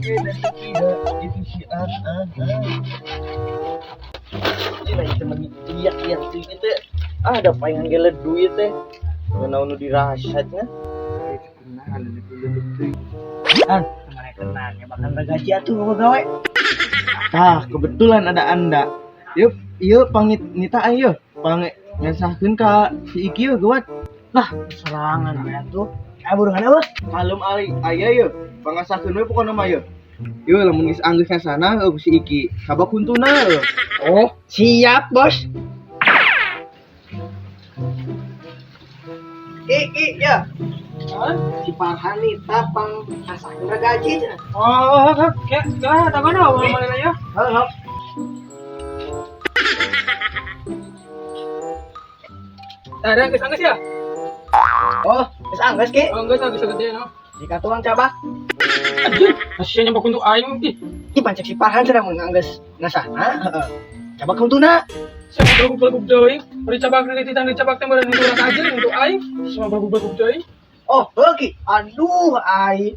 Oke dan tidak itu si ah ah ah. Ini itu meni lihat-lihat tuh itu ah ada palingan gele duit teh. Ngeunah nu dirasatnya. Kan, kemana kenal ya bakal gaji atuh gua gawe. Tah, kebetulan ada Anda. Yuk, yuk pangit nita ayo. Pangit ngesahkeun ka si Iki yeuh gawat. Lah, serangan we atuh. Eh burungan eueuh. Kalem ari aya yeuh. Pangasahkeun we pokona mah yeuh. Yeuh lamun geus anggeus ngasana eueuh si Iki. Kabak huntuna eueuh. Oh, siap, Bos. Ki, ki, ya. Si Farhan nita pang ngasahkeun gaji cenah. Oh, kayak sekarang ada mana awal mana ya? Heuh. Ada geus anggeus ya? Oh, geus anggeus ki. Oh, geus anggeus gede no. Jika tuang cabak. Anjir, hasilnya nyambak untuk aing ih. Ki pancek si Farhan cenah mun anggeus ngasahna, heeh. Cabak huntuna. Sama belaguk-belaguk deui. Bari cabak di titang dicabak teh meureun untuk aja untuk aing. Sama belaguk-belaguk deui. Oh, heuh ki. Aduh, ai.